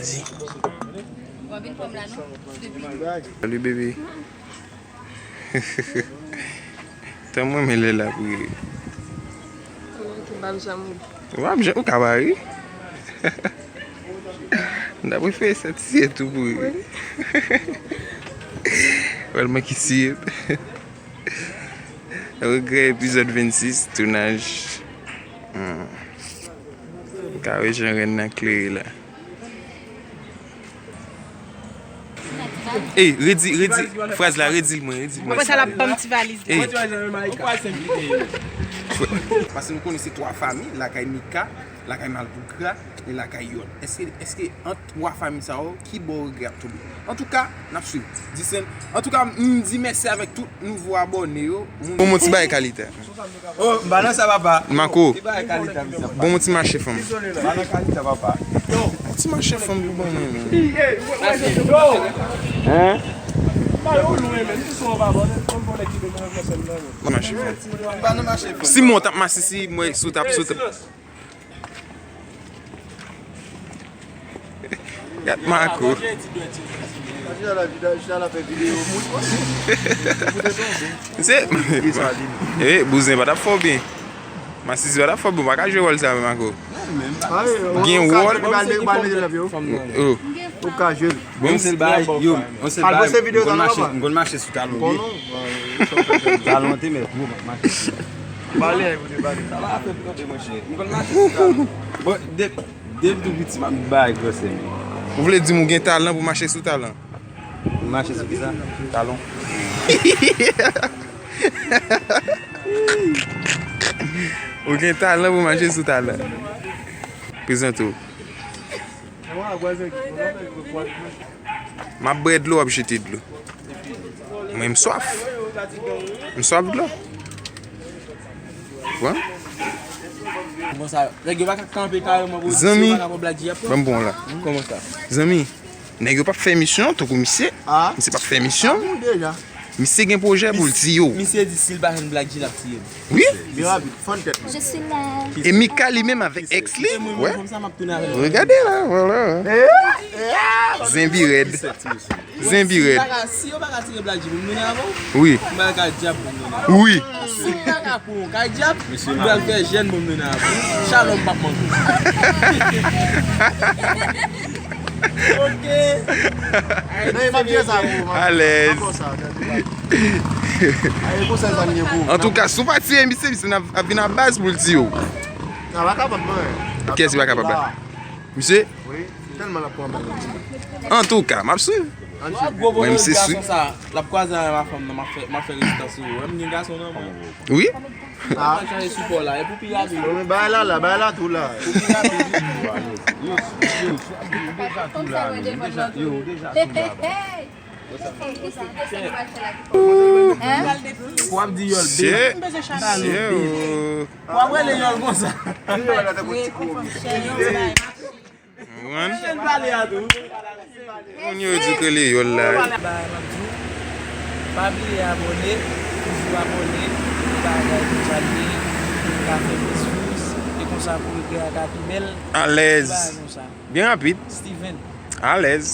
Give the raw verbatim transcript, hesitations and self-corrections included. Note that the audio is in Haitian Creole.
Di. W ap vin pran m la, non? Depi. Salut, bébé. Tan mwen, men lè l ap ri. Ou pa janm ri. W ap jan-, ou ka pa ri. M ta prefere sa tiye tou pou ri. Wè l mwen ki tiye. Regrè epizòd vennsis, tounaj. Hmm. Ka wè jan rèn nan klere la. Ey, redi, redi fraz la, redi l mwen, redi l mwen. Apre sa, l ap ban m ti valiz la. Ey. Paske nou konnen se twa fanmi, lakay Mika, lakay Malpougra, e lakay Yòn. Èske, èske ant twa fanmi sa yo, ki bò regrè ap tonbe? Antouka, n ap swiv. Disen, antouka, m di mèsi avèk tout nouvo abòne yo. Bon, bon ti bagay kalite. Oh, m pa nan sa, papa. Mako. Ki bagay kalita, misye? Bon, yon ti mache fanm. Dezole, non. M pa nan kalita, papa. Yon ti mache fanm pou ban mwen, men. Hein? Mache fanm. M pa nan mache fanm. Si mwen t ap masisi, mwen sou t ap, sou t ap. Gad Mako. Se, eh, bouzen pa t ap fè w byen. Masisi pa t ap fè w byen, w pa ka jwe wòl sa, Mako. Gen wòl. Oh. Ou ka jwe. Bon, yon sèl bagay, yo, yon sèl bagay, m konn mache, m konn mache sou talon, wi. Talon te mèt gwo, m ap mache. Pale, pale. Sa va fè m kanpe, monchè. M konn mache sou talon. Bon, de, depi tou piti, m ap bay gwosè, men. Ou vle di m ou gen talan pou mache sou talan? Mache sou kisa? Talon. Ou gen talan pou mache sou talan. Prezante w. M ap bwè dlo, w ap jete dlo. Mwen, m swaf. M swaf dlo. Bon. Kòman sa? Nèg yo pa ka kanpe kareman pou yo pa ka pran Black G ap pran? Ban m pran la. Kòman sa? Zanmi, nèg yo p ap fè misyon tankou misye. Ah. Misye p ap fè misyon. Ah, bon, deja. Misye gen pwojè pou l tiye w. Misye di si l pa jwenn Black G, l ap tiye l. Wi. Byen rapid, fann tèt mwen. E Mika li menm avèk èks li. Wè. Regade la, vwala. Zenbi rèd. Zenbi rèd. Si yo pa ka, si yo pa ka tire Black G pou m mennen avè w, wi. M pral kay dyab pou m mennen avè w. Wi. Si m pa ka pran yon kay dyab, m pral fè jèn pou m mennen avè w. Shalom p ap manke w. Ok. Alèz. Antouka, si w pa tire misye, misye ap vin a baz pou l tiye w. Kiyès ki pa kapab la? Misye? Antouka, m ap swiv. Mwen, misye swiv. L ap kwaze avè mafanm nan, m ap fè, m ap fè rezistans sou ou. Wè m gen gason nan mwen. Wi. Ah. Mwen chanje sipò la, e pou pi rapid. Bon, men bay la, la, bay la tou la. Pou pi rapid. Yo, yo, yo, yo deja tou la, yo deja, yo deja tou la. Pou ap di yòl, babe. Pou ap rele yòl konsa. Konprann? Moun yo di ke li yòl la. Bay, m ap di w, pa bliye abòne, toujou abòne, pou bagay nou sa byen, pou nou ka fè plis views, e konsa pou regrè a ka pi bèl. Alèz. Bagay konsa. Byen rapid. Steven. Alèz.